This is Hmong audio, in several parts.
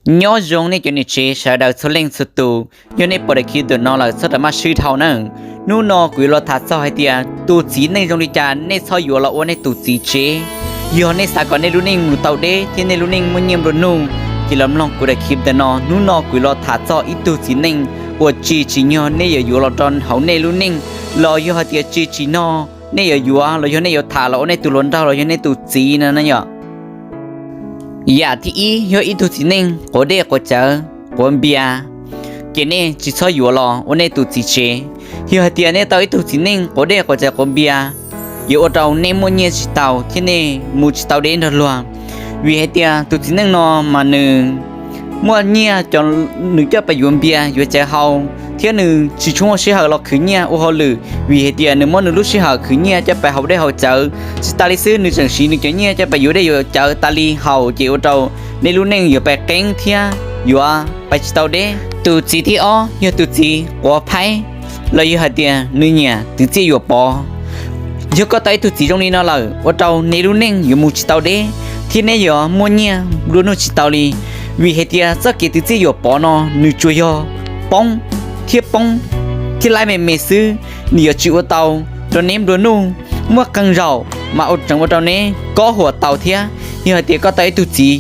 Nyob zoo nej cov niam tsev sawv daws txhua leej txhua tus, yog nej pom daim clip ntawm no lawm txhob rov maj swb dhau na. Hnub no kuv yuav los tham txog hais tias tus txiv neej zoo li cas nej txhob yuav los ua nej tus txiv tsev. Yog nej xav kom nej lub neej mus tau deb thiab nej lub neej muaj nyiaj nplua nuj, ces los mloog kuv daim clip ntawm no. Hnub no kuv yuav los tham txog ib tug txiv neej uas tsis tsim nyog nej yuav yuav los rau hauv nej lub neej, los yog hais tias tsis tsim nyog nej yuav yuav los yog nej yuav tham los ua nej tus hluas nraug los yog nej tus txiv no na yom. Yam thib ib yog ib tug txiv neej quav dej quav cawv quav npias, ces nej tsis txhob yuav los ua nej tus txiv tsev. Yog hais tias nej tau ib tug txiv neej quav dej quav cawv quav npias, yuav ua rau nej muaj nyiaj tsis tau thiab nej mus tsis tau deb nrog luag. Vim hais tias tus txiv neej no mas nws muaj nyiaj cov nws coj pais yuav npias yuav cawv haus, thiab nws tsis tshua muaj sij hawm los khwv nyiaj ua hauj lwm, vim hais tias nws muab nws lub sij hawm khwv nyiaj coj pais haus dej haus cawv. Tsis tas li xwb, nws tseem siv nws cov nyiaj coj pais yuav dej yuav cawv tas li haus, ces ua rau nej lub neej yuav pais qeeb thiab yuav pais tsis tau deb. Tus txiv thib ob yog tus txiv quav phaib, los yog hais tias nws nyiam twv txiaj yuam pov. Yog koj tau ib tug txiv zoo li no lawm, ua rau nej lub neej yuav mus tsis tau deb, thiab neb yuav muaj nyiaj nplua nuj tsis tau li. Vim hais tias txoj kev twv txiaj yuam pov no nws tsuas yog poob thiab poob thiab laib me me xwb, nws yuav tsis ua tau rau neb nplua nuj. Muaj qee zaum mas ua tseem ua rau neb kob huam tau thiab. Yog hais tias koj tau ib tug txiv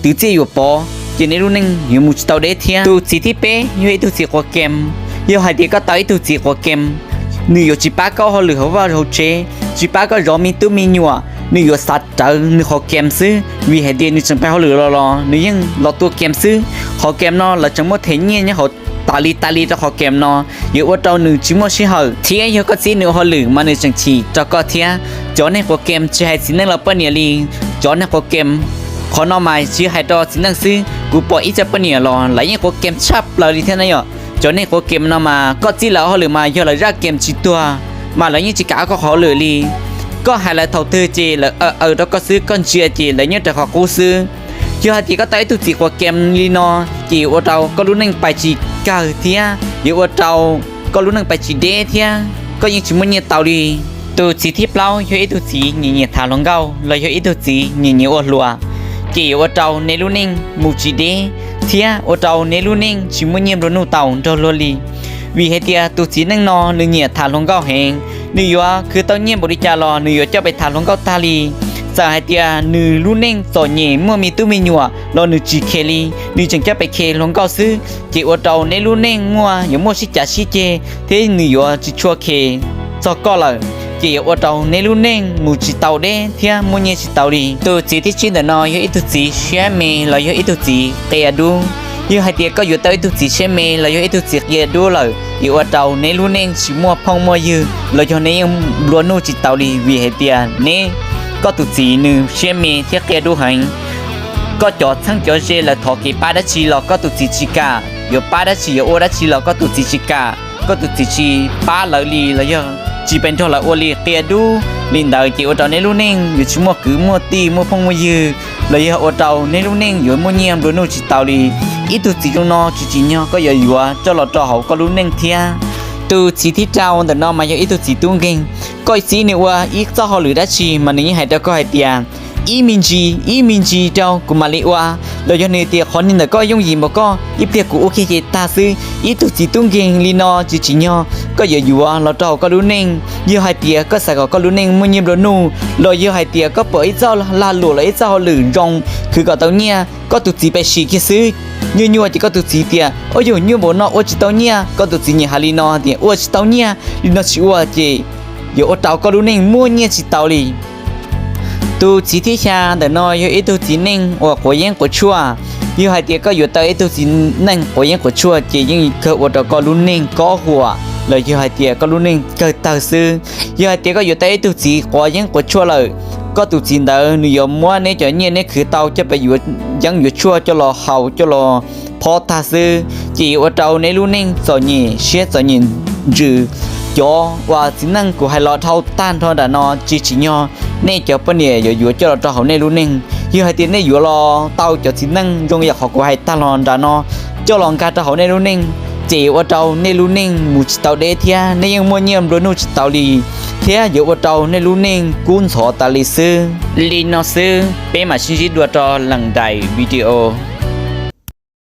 twv txiaj yuam pov, ces neb lub neej yuav mus tsis tau deb thiab. Tus txiv thib peb yog ib tug txiv quav kem. Yog hais tias koj tau ib tug txiv quav kem, nws yuav tsis pab koj hauj lwm hauv vaj hauv tsev, tsis pab koj zov me tub me nyuam, nws yuav xav rawv nws qhov kem xwb. Vim hais tias nws tseem pais hauj lwm los los nws yeej los tua kem xwb. Qhov kem no lawv tseem muab them nyiaj nyob hauv tas li tas li rau qhov kem no, yuav ua rau nws tsis muaj sij hawm. Thiab yog koj txib nws ua hauj lwm mas nws tseem chim rau koj thiab. Cov neeg quav kem tsis hais txiv neej los poj niam li, cov neeg quav kem, qhov no mas tsis hais rau txiv neej xwb, kuv pom ib co poj niam los lawv yeej quav kem tshaj plaws li thiab na yom. Cov neeg quav kem no mas koj txib lawv ua hauj lwm mas yog lawv zaj kem tsis tuag mas lawv yeej tsis kam koj qhov hauj lwm li. Koj hais lawv thaum twg ces lawv aw aw rau koj xwb, koj ntsia ces lawv nyob raws qhov qub xwb. Yog hais tias koj tau ib tug txiv quav kem li no, ces yuav ua rau koj lub neej pais tsis kawg thiab yuav ua rau koj lub neej pais tsis deb thiab koj yeej tsis muaj nyiaj tau li. Tus txiv thib plaub yog ib tug txiv nyiam nyiam tham hluas nkauj los yog ib tug txiv nyiam nyiam ua hluas, ces yuav ua rau nej lub neej mus tsis deb thiab ua rau nej lub neej tsis muaj nyiaj nplua nuj tau nrog luag li. Vim hais tias tus txiv neej no nws nyiam tham hluas nkauj heev, nws yuav khwv tau nyiaj npaum li cas los nws yuav coj pais tham hluas nkauj tag li. Txawm hais tias nws lub neej txom nyem muaj me tub me nyuam los nws tsis khes li, nws tseem coj pais khes hluas nkauj xwb, ces ua rau neb lub neej muaj yuav muaj sib cav sib ceg thiab nws yuav tsis tshua khes txog koj lawm, ces yuav ua rau neb lub neej mus tsis tau deb thiab muaj nyiaj tsis tau li. Tus txiv thib tsib ntawm no yog ib tug txiv siab me los yog ib tug txiv qia dub. Yog hais tias koj yuav tau ib tug txiv siab me los yog ib tug txiv qia dub lawm, yuav ua rau neb lub neej tsis muaj phooj muaj ywg los yog neb yeej nplua nuj tsis tau li. Vim hais tias neb, koj tus txiv nws siab me thiab qia dub heev. Koj cov txheeb cov ze lawv thov kev pab dab tsi los koj tus txiv tsis kam, yuav pab dab tsi yuav ua dab tsi los koj tus txiv tsis kam, koj tus txiv tsis pab lawv li los yog tsis pes nrog lawv ua li, qia dub li ntawd ces ua rau neb lub neej yuav tsis muaj kwv muaj tij muaj phooj muaj ywg, los yog ua rau neb lub neej yuav muaj nyiaj nplua nuj tsis tau li. Ib tug txiv zoo no tsis tsim nyog koj yuav yuav coj los rau hauv koj lub neej thiab. Tus txiv thib rau ntawm no mas yog ib tug txiv tub nkeeg. Koj txib nws ua ib txoj hauj lwm dab tsi mas nws yeej hais rau koj hais tias, ib me ntsis ib me ntsis rau kuv mam li ua, los yog nws tias qhov niag ntawm koj yooj yim npaum koj, ib pliag kuv ua kiag ces tag xwb. Ib tug txiv tub nkeeg li no tsis tsim nyog koj yuav yuav los rau hauv koj lub neej. Yog hais tias koj xav kom koj lub neej muaj nyiaj nplua nuj, los yog hais tias koj pom ib txoj lag luam los ib txoj hauj lwm zoo khwv kom tau nyiaj, koj tus txiv pais sim kiag xwb. Nyuaj nyuaj ces koj tus txiv tias, ua yus nyuaj npaum no ua tsis tau nyiaj, koj tus txiv nyiam hais li no tias ua tsis tau nyiaj, li no tsis ua ces yuav ua rau koj lub neej muaj nyiaj tsis tau li. Tus txiv thib xya ntawm no yog ib tug txiv neej uas quav yeeb quav tshuaj. Yog hais tias koj yuav tau ib tug txiv neej quav yeeb quav tshuaj ces yeej kawg ua rau koj lub neej kob huam, los yog hais tias koj lub neej kawg tawg xwb. Yog hais tias koj yuav tau ib tug txiv quav yeeb quav tshuaj lawm, koj tus txiv ntawd nws yuav muab neb cov nyiaj neb khwv tau coj pais yuav yeeb yuav tshuaj coj los haus coj los phob tag xwb, ces yuav ua rau neb lub neej txom nyem siab txom nyem ntsws. Cov uas txiv neej kuv hais los dhau tag nrho nram no tsis tsim nyog nej cov poj niam yuav yuav coj los rau hauv nej lub neej. Yog hais tias nej yuav los tau cov txiv neej zoo yam qhov kuv hais tag los nram no coj los nkag rau hauv nej lub neej, ces yuav ua rau nej lub neej mus tsis tau deb thiab nej yeej muaj nyiaj nplua nuj tsis tau li, thiab yuav ua rau nej lub neej kub ntxhov tas li xwb. Li no xwb, peb mam sib ntsib dua rau leej daim video.